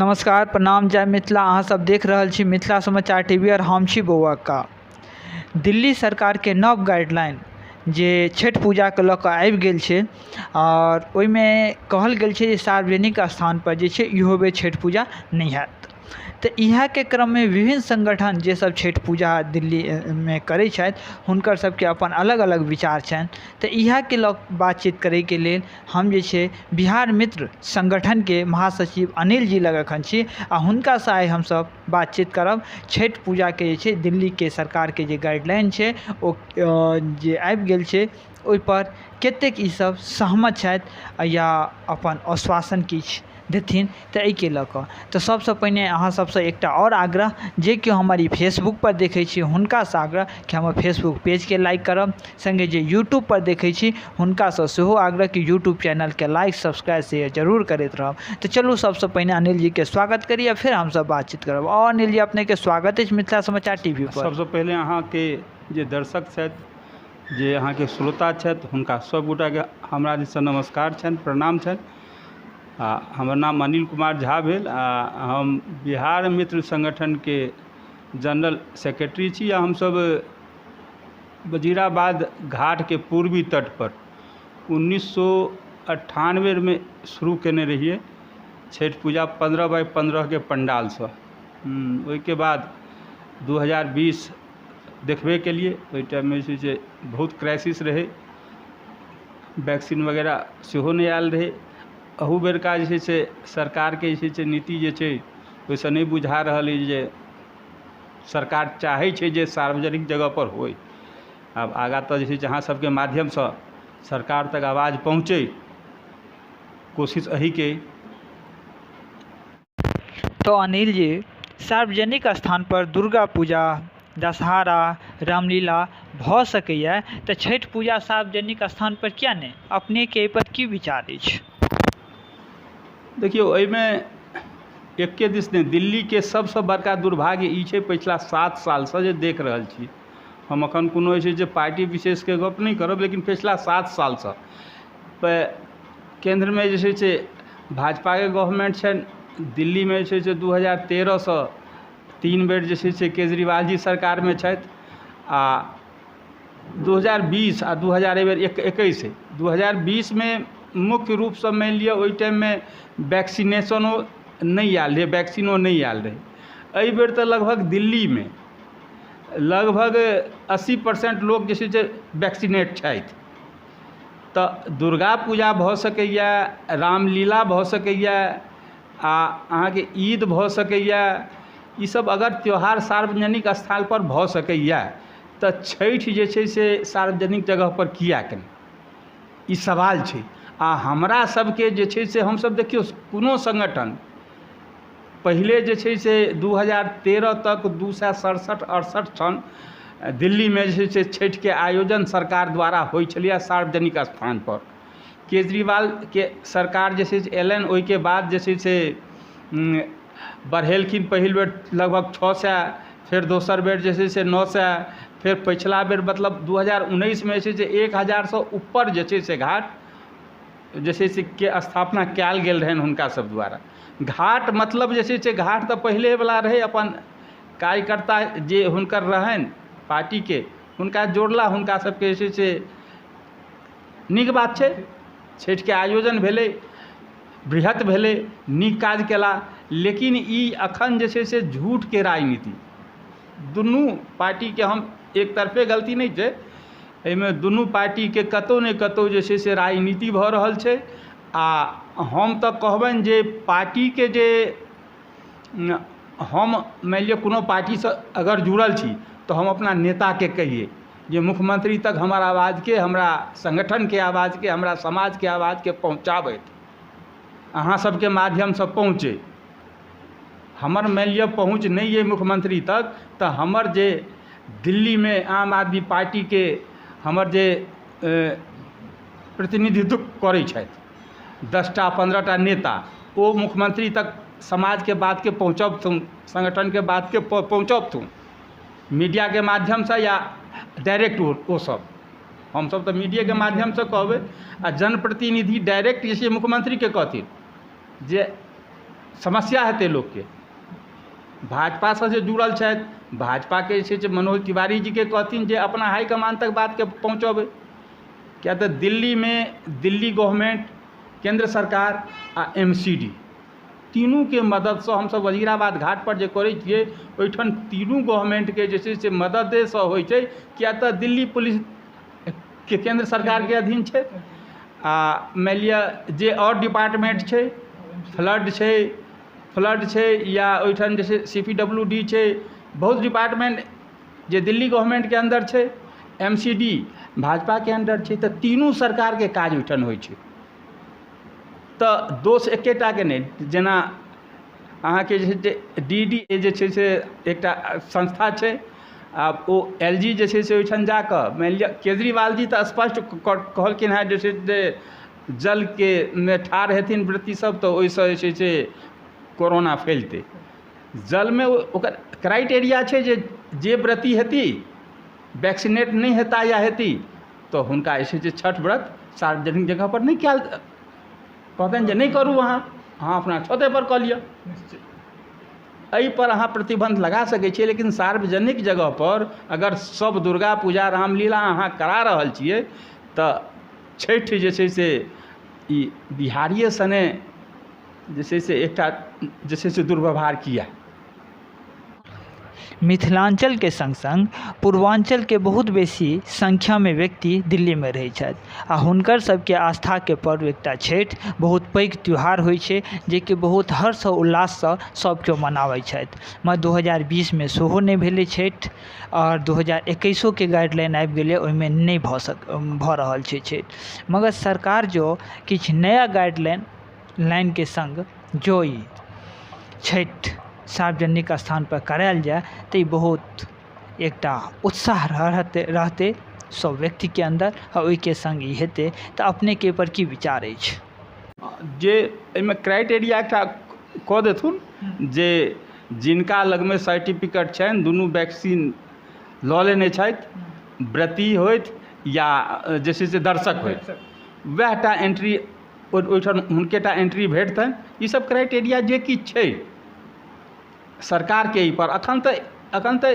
नमस्कार, प्रणाम, जय मिथिला। अहाँ सब देख रहल छी मिथिला समाचार टीवी और हम छी बौआ। दिल्ली सरकार के नव गाइडलाइन जे छठि पूजा के लऽ कऽ आबि गेल छै और ओहिमे कहल गेल छै जे सार्वजनिक स्थान पर जे छै इहो बेर छठि पूजा नहि हैत। तऽ इएह के क्रममे विभिन्न संगठन जे सब छठि पूजा दिल्ली मे करै छथि हुनकर सबके अपन अलग अलग विचार छनि। तऽ इएह के लऽ बातचीत करैके लेल हम जे छै बिहार मित्र संगठन के महासचिव अनिल जी लग अखन छी आ हुनकासँ आइ हमसब बातचीत करब छठि पूजा के जे छै दिल्ली के सरकार के जे गाइडलाइन छै ओ जे आबि गेल छै ओहि पर कतेक ई सब सहमत छथि या अपन आश्वासन किछु देथिन। तऽ एहिके लऽ कऽ तऽ सबसँ पहिने अहाँ सबसँ एकटा आओर आग्रह, जे केओ हमर ई फेसबुक पर देखै छी हुनकासँ आग्रह कि हमर फेसबुक पेजके लाइक करब, संगे जे यूट्यूब पर देखै छी हुनकासँ सेहो आग्रह कि यूट्यूब चैनलके लाइक सब्सक्राइब शेयर जरूर करैत रहब। तऽ चलू सबसँ पहिने अनिल जीके स्वागत करी आ फेर हमसब बातचीत करब। आओर अनिल जी, अपनेके स्वागत अछि मिथिला समाचार टीवी पर। सबसँ पहिले अहाँके जे दर्शक छथि, जे अहाँके श्रोता छथि, हुनका सब गोटाके हमरा दिससँ नमस्कार छनि, प्रणाम छनि। आ हमर नाम अनिल कुमार झा भेल आ हम बिहार मित्र संगठनके जनरल सेक्रेटरी छी। आ हमसब वजीराबाद घाटके पूर्वी तट पर 1998 में शुरू केने रहियै छठि पूजा 15 बाय 15 के पंडालसँ। ओहिके बाद 2020 देखबे केलियै, ओहि टाइममे जे छै से बहुत क्राइसिस रहै, वैक्सीन वगैरह सेहो नहि आयल रहै। अहू बेरका जे छै से सरकारके जे छै से नीति जे छै ओहिसँ नहि बुझा रहल अछि जे सरकार चाहै छै जे सार्वजनिक जगह पर होय। आब आगाँ तऽ जे छै से अहाँ सबके माध्यमसँ सरकार तक आवाज पहुँचै, कोशिश एहिके। तो अनिल जी, सार्वजनिक स्थान पर दुर्गा पूजा, दशहरा, रामलीला भऽ सकैया तऽ छठि पूजा सार्वजनिक स्थान पर किया नहि? अपनेके एहि पर की विचार अछि? देखियौ, एहिमे एके दिस नहि, दिल्लीके सबसँ बड़का दुर्भाग्य ई छै पछिला 7 सालसँ जे देख रहल छी हम। अखन कोनो जे छै जे पार्टी विशेषके गप नहि करब, लेकिन पछिला 7 सालसँ केन्द्रमे जे छै से भाजपाके गवर्नमेंट छनि, दिल्लीमे जे छै से 2013सँ 3 बेर जे छै से केजरीवाल जी सरकारमे छथि। आ 2020 आ 2000 एहिबेर 21, 2020मे मुख्य रूपसँ मानि लिअ ओहि टाइममे वैक्सीनेशनो नहि आयल रहै, वैक्सीनो नहि आयल रहै। एहिबेर तऽ लगभग दिल्लीमे लगभग 80% लोक जे छै से वैक्सीनेट छथि। तऽ दुर्गा पूजा भऽ सकैए, रामलीला भऽ सकैए आ अहाँके ईद भऽ सकैए। ईसब अगर त्यौहार सार्वजनिक स्थान पर भऽ सकैए तऽ छठि जे छै से सार्वजनिक जगह पर किएक नहि, ई सवाल छै। आ हमरा सबके जे छै से हमसब देखियौ कोनो संगठन पहिले जे छै से 2013 तक 267 68 ठाम दिल्लीमे जे छै से छठिके आयोजन सरकार द्वारा होइ छलैए सार्वजनिक स्थान पर। केजरीवालके सरकार जे छै से अयलनि, ओहिके बाद जे छै से बढ़ेलखिन पहिल बेर लगभग 600, फेर दोसर बेर जे छै से 900, फेर पछिला बेर मतलब 2019मे जे छै से 1000सँ ऊपर जे छै से घाट जे छै से के स्थापना कयल गेल रहनि हुनका सब द्वारा। घाट मतलब जे छै से घाट तऽ पहिलेवला रहै, अपन कार्यकर्ता जे हुनकर रहनि पार्टीके हुनका जोड़ला, हुनका सबके जे छै से नीक बात छै, छठिके आयोजन भेलै, बृहत भेलै, नीक काज केला। लेकिन ई अखन जे छै से झूठके राजनीति, दुनू पार्टीके हम एक तरफे गलती नहि छै एहिमे, दुनू पार्टीके कतहु ने कतहु जे छै से राजनीति भऽ रहल छै। आ हम तऽ कहबनि जे पार्टीके जे हम मानि लिअ कोनो पार्टीसँ अगर जुड़ल छी तऽ हम अपना नेताके कहियै जे मुख्यमंत्री तक हमर आवाजके, हमरा संगठनके आवाजके, हमरा समाजके आवाजके पहुँचाबथि, अहाँ सबके माध्यमसँ पहुँचै। हमर मानि लिअ पहुँच नहि अइ मुख्यमंत्री तक, तऽ हमर जे दिल्लीमे आम आदमी पार्टीके हमर जे प्रतिनिधित्व करै छथि 10टा 15टा नेता, ओ मुख्यमंत्री तक समाजके बातके पहुँचबथुन, संगठनके बातके पहुँचबथुन मीडियाके माध्यमसँ या डायरेक्ट। ओ सब हमसब तऽ मीडियाके माध्यमसँ कहबै आ जनप्रतिनिधि डायरेक्ट जे छै मुख्यमंत्रीके कहथिन जे समस्या हेतै लोकके। भाजपासँ जे जुड़ल छथि, भाजपाके जे छै से मनोज तिवारी जीके कहथिन जे अपना हाईकमान तक बातके पहुँचबै, किया तऽ दिल्लीमे दिल्ली गवर्नमेंट, केंद्र सरकार आ MCD तीनूके मददसँ हमसभ वजीराबाद घाट पर जे करै छियै, ओहिठाम तीनू गवर्नमेंटके जे छै से मददेसँ होइ छै, किया तऽ दिल्ली पुलिस के केंद्र सरकारके अधीन छै, आ मानि लिअ जे आओर डिपार्टमेंट छै, फ्लड छै या ओहिठाम जे छै CPWD छै, बहुत डिपार्टमेंट जे दिल्ली गवर्नमेंटके अन्दर छै, MCD भाजपाके अंडर छै, तऽ तीनू सरकारके काज ओहिठाम होइ छै। तऽ दोष एकेटाके नहि, जेना अहाँके जे छै DDA जे छै से एकटा संस्था छै, आब ओ LG जे छै से ओहिठाम जाकऽ मानि लिअ केजरीवाल जी तऽ स्पष्ट कहलखिन हेँ जे छै जे जलके मे ठाढ़ हेथिन व्रती सब तऽ ओहिसँ जे छै से कोरोना फैलतै। जलमे ओकर क्राइटेरिया छै जे जे व्रती हेती वैक्सीनेट नहि हेता या हेती तऽ हुनका जे छै से छठ व्रत सार्वजनिक जगह पर नहि कयल, कहतनि जे नहि करू, अहाँ अपना छते पर कऽ लिअ। एहि पर अहाँ प्रतिबंध लगा सकै छियै, लेकिन सार्वजनिक जगह पर अगर सब दुर्गा पूजा रामलीला अहाँ करा रहल छियै तऽ छठि जे छै से ई बिहारिए सने जे छै से एकटा जे छै से दुर्व्यवहार किया। मिथिलांचल के संग संग पूर्वांचल के बहुत बेसी संख्या में व्यक्ति दिल्ली में रहै छथि आ हुनकर सबके आस्था के पर्व एकटा छठि बहुत पैघ त्यौहार होइ छै, जेकि बहुत हर्ष और उल्लाससँ सब केओ मनाबै छथि। मगर 2020 में सेहो नहि भेलै छठि और 2021 के गाइडलाइन आबि गेलै, ओहिमे नहि भऽ रहल छै छठि। मगर सरकार जो किछु नया गाइडलाइन लाइन के संग जो ई छठि सार्वजनिक स्थान पर करायल जाय तऽ ई बहुत एकटा उत्साह रहतै सब व्यक्तिके अन्दर आ ओहिके संग ई हेतै। तऽ अपनेके एहि पर की विचार अछि? जे एहिमे क्राइटेरिया एकटा कऽ देथुन जे जिनका लगमे सर्टिफिकेट छनि, दुनू वैक्सीन लऽ लेने छथि, व्रती होथि या जे छै से दर्शक होथि, वएह टा एंट्री ओहिठाम हुनकेटा एंट्री भेटतनि। ईसब क्राइटेरिया जे किछु छै सरकारके एहि पर अखन तऽ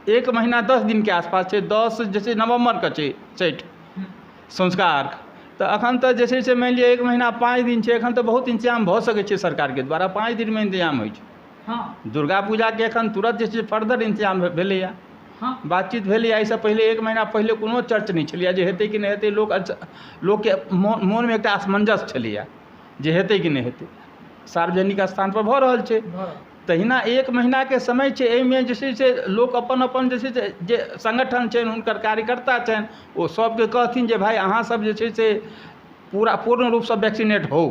1 महीना 10 दिनके आसपास छै, 10 जे छै नवम्बरके छै छठि संस्कार, तऽ अखन तऽ जे छै से मानि लिअ 1 महीना 5 दिन छै, एखन तऽ बहुत इंतजाम भऽ सकै छै सरकारके द्वारा, 5 दिनमे इंतजाम होइ छै। दुर्गा पूजाके एखन तुरंत जे छै फर्दर इंतजाम भेलैए, बातचीत भेलैए। एहिसँ पहिले 1 महीना पहिले कोनो चर्च नहि छलैए जे हेतै कि नहि हेतै। लोकके मोनमे एकटा असमंजस छलैए जे हेतै कि नहि हेतै। सार्वजनिक स्थान पर भऽ रहल छै, तहिना 1 महीनाके समय छै, एहिमे जे छै से लोक अपन अपन जे छै से जे संगठन छनि, हुनकर कार्यकर्ता छनि, ओ सबके कहथिन जे भाइ अहाँ सब जे छै से पूरा पूर्ण रूपसँ वैक्सीनेट होउ,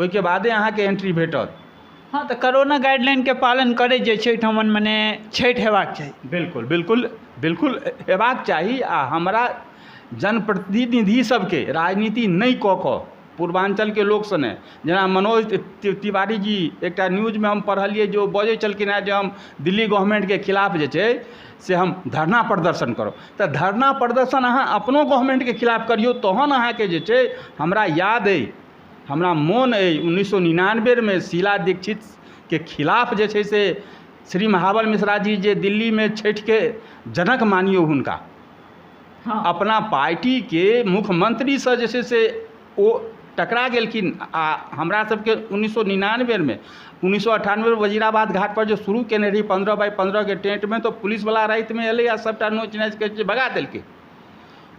ओहिके बादे अहाँके एंट्री भेटत। हाँ, तऽ कोरोना गाइडलाइन के पालन करै जे छै ओहिठाम मने छठि हेबाक चाही। बिल्कुल बिल्कुल बिल्कुल हेबाक चाही। आ हमरा जनप्रतिनिधि सबके राजनीति नहि कऽ कऽ पूर्वांचलके लोक सने, जेना मनोज तिवारी जी एकटा न्यूजमे हम पढ़लियै जे ओ बजै छलखिन हेँ जे हम दिल्ली गवर्नमेंटके खिलाफ जे छै से हम धरना प्रदर्शन करब। तऽ धरना प्रदर्शन अहाँ अपनो गवर्नमेंटके खिलाफ करियौ तहन अहाँके जे छै, हमरा याद अइ, हमरा मोन अइ 1999 में शीला दीक्षित के खिलाफ जे छै से श्री महाबल मिश्रा जी जे दिल्लीमे छठिके जनक मानियौ हुनका, अपना पार्टीके मुख्यमंत्रीसँ जे छै से ओ टकरा गेलखिन। आ हमरा सबके 1999 में 1998 वजीराबाद घाट पर जो शुरू केने रही 15 बाई 15 के टेंटमे, तऽ पुलिसवला रातिमे एलै आ सबटा नोचि नाचि के भगा देलकै।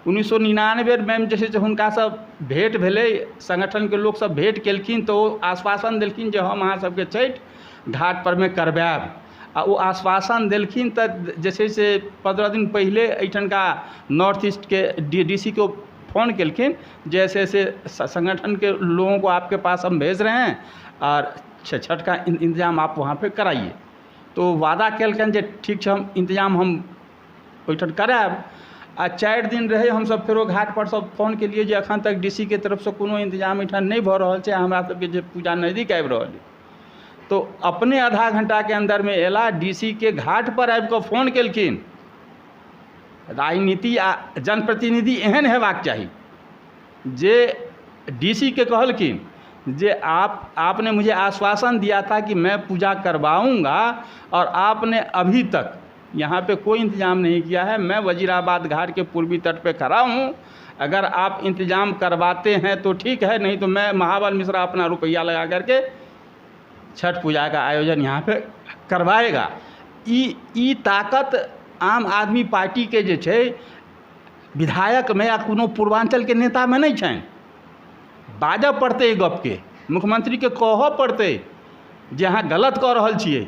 1999 में जे छै से हुनकासँ भेँट भेलै, संगठनके लोक सब भेँट केलखिन तऽ ओ आश्वासन देलखिन जे हम अहाँ सबके छठि घाट परमे करबायब। आ ओ आश्वासन देलखिन तऽ जे छै से 15 दिन पहिले एहिठामका नॉर्थ ईस्टके DC के फोन केलखिन जे ऐसे ऐसे संगठन के लोगों को आपके पास हम भेज रहे हैं और छठ का इंतजाम आप वहाँ पे कराइए। तो वादा केलकनि जे ठीक छै, हम इंतजाम हम ओहिठाम करायब। आ 4 दिन रहै, हमसब फेरो घाट पर सब फोन केलियै जे अखन तक DC के तरफसँ कोनो इंतजाम एहिठाम नहि भऽ रहल छै, हमरा सबके जे पूजा नजदीक आबि रहल अइ। तो अपने आधा घंटा के अंदर में एला, DC के घाट पर आबि कऽ फोन केलखिन। राजनीति आ जनप्रतिनिधि एहन हेबाक चाही जे DC के कहलखिन जे आपने मुझे आश्वासन दिया था कि मैं पूजा करवाऊंगा और आपने अभी तक यहाँ पे कोई इंतजाम नहीं किया है। मैं वजीराबाद घाट के पूर्वी तट पे खड़ा हूँ, अगर आप इंतजाम करवाते हैं तो ठीक है, नहीं तो मैं महाबल मिश्रा अपना रुपया लगा करके छठ पूजा का आयोजन यहाँ पे करवाएगा। ई ताकत आम आदमी पार्टी के जे छै विधायक में या कोनो पूर्वांचल के नेता में नहीं छनि। बाजऽ पड़तै ई गपके, मुख्यमंत्री के कहऽ पड़तै जे अहाँ गलत कऽ रहल छियै।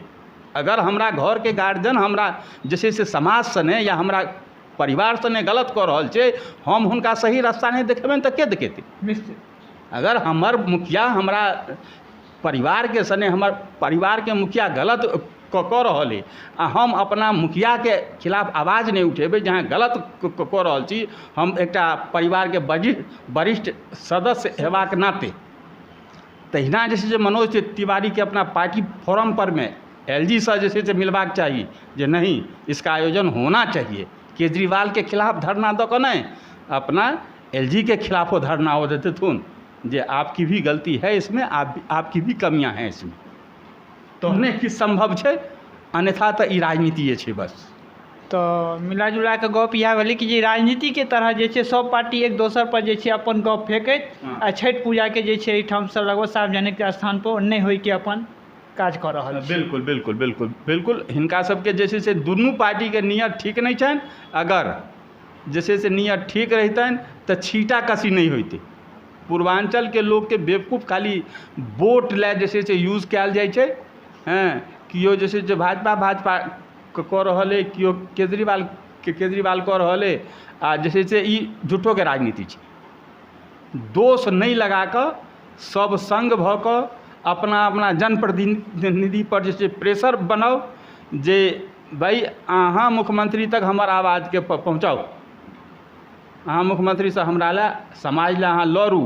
अगर हमरा घरके गार्जियन हमरा जे छै से समाज सने या हमरा परिवार सने गलत कऽ रहल छै, हम हुनका सही रास्ता नहि देखेबनि तऽ के देखेतै? निश्चित। अगर हमर मुखिया हमरा परिवारके सने हमर परिवारके मुखिया गलत कऽ रहल अइ आ हम अपना मुखियाके खिलाफ आवाज नहि उठेबै जे अहाँ गलत कऽ रहल छी, हम एकटा परिवारके वरिष्ठ सदस्य हेबाक नाते, तहिना जे छै से मनोज तिवारीके अपना पार्टी फोरम परमे एल जी सँ जे छै से मिलबाक चाही जे नहीं, इसका आयोजन होना चाहिए। केजरीवाल के खिलाफ धरना दऽ कऽ नहि, अपना एल जी के खिलाफो धरना ओ देथुन जे आपकी भी गलती है इसमें, आपकी भी कमियां हैं इसमें, तहने किछु सम्भव छै, अन्यथा तऽ ई राजनीतिए छै बस। तऽ मिला जुला कऽ गप इएह भेलै कि जे राजनीतिके तरह जे छै सब पार्टी एक दोसर पर जे छै अपन गप फेकैत आ छठि पूजाके जे छै एहिठामसँ लगभग सार्वजनिक स्थान पर नहि होइके अपन काज कऽ रहल छै। बिल्कुल बिल्कुल बिल्कुल बिल्कुल। हिनका सबके जे छै से दुनू पार्टीके नियत ठीक नहि छनि। अगर जे छै से नियत ठीक रहितनि तऽ छींटा कसी नहि होइतै। पूर्वांचलके लोकके बेवकूफ खाली वोट लए जे छै से यूज कयल जाइ छै। हँ, केओ जे छै से भाजपा भाजपा कऽ रहल अइ, केओ केजरीवाल केजरीवाल कऽ रहल अइ, आ जे छै से ई झूठोके राजनीति छै। दोष नहि लगा कऽ सब सङ्ग भऽ कऽ अपना अपना जनप्रतिनिधि पर जे छै प्रेशर बनाउ जे भाइ अहाँ मुख्यमंत्री तक हमर आवाजके पहुँचाउ, अहाँ मुख्यमंत्रीसँ हमरा लए समाज लए अहाँ लड़ू,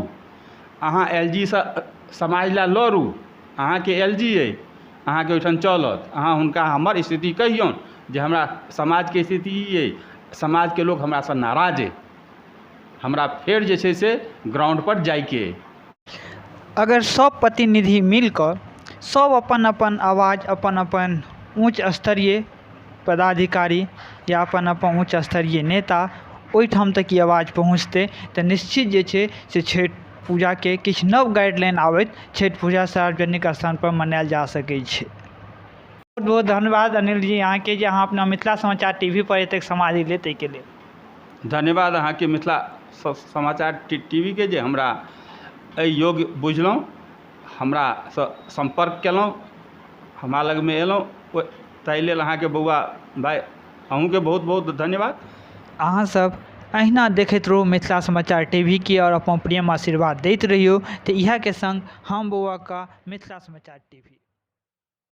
अहाँ एल जी सँ समाज लए लड़ू, अहाँके एल जी अइ, अहाँके ओहिठाम चलत, अहाँ हुनका हमर स्थिति कहियौन जे हमरा समाजके स्थिति ई अइ, समाजके लोक हमरासँ नाराज अइ, हमरा फेर जे छै से ग्राउंड पर जाइके अइ। अगर सब प्रतिनिधि मिलकऽ सब अपन अपन आवाज अपन अपन उच्च स्तरीय पदाधिकारी या अपन अपन उच्च स्तरीय नेता ओहिठाम तक ई आवाज पहुँचतै तऽ निश्चित जे छै से छठि पूजाके किछु नव गाइडलाइन आबैत छठि पूजा सार्वजनिक स्थान पर मनायल जा सकै छै। बहुत बहुत धन्यवाद अनिल जी अहाँके जे अहाँ अपना मिथिला समाचार टीवी पर एतेक समय देलियै ताहिके लेल। धन्यवाद अहाँके मिथिला समाचार टीवीके जे हमरा एहि योग्य बुझलहुँ, हमरासँ सम्पर्क केलहुँ, हमरा लगमे एलहुँ, ताहि लेल अहाँके बौआ भाइ अहूँके बहुत बहुत धन्यवाद। अहाँ सब अहिना देखैत रहू मिथिला समाचार टीवी के और अपन प्रेम आशीर्वाद दैत रहियौ। तऽ इएह के संग हम बौआ का मिथिला समाचार टीवी।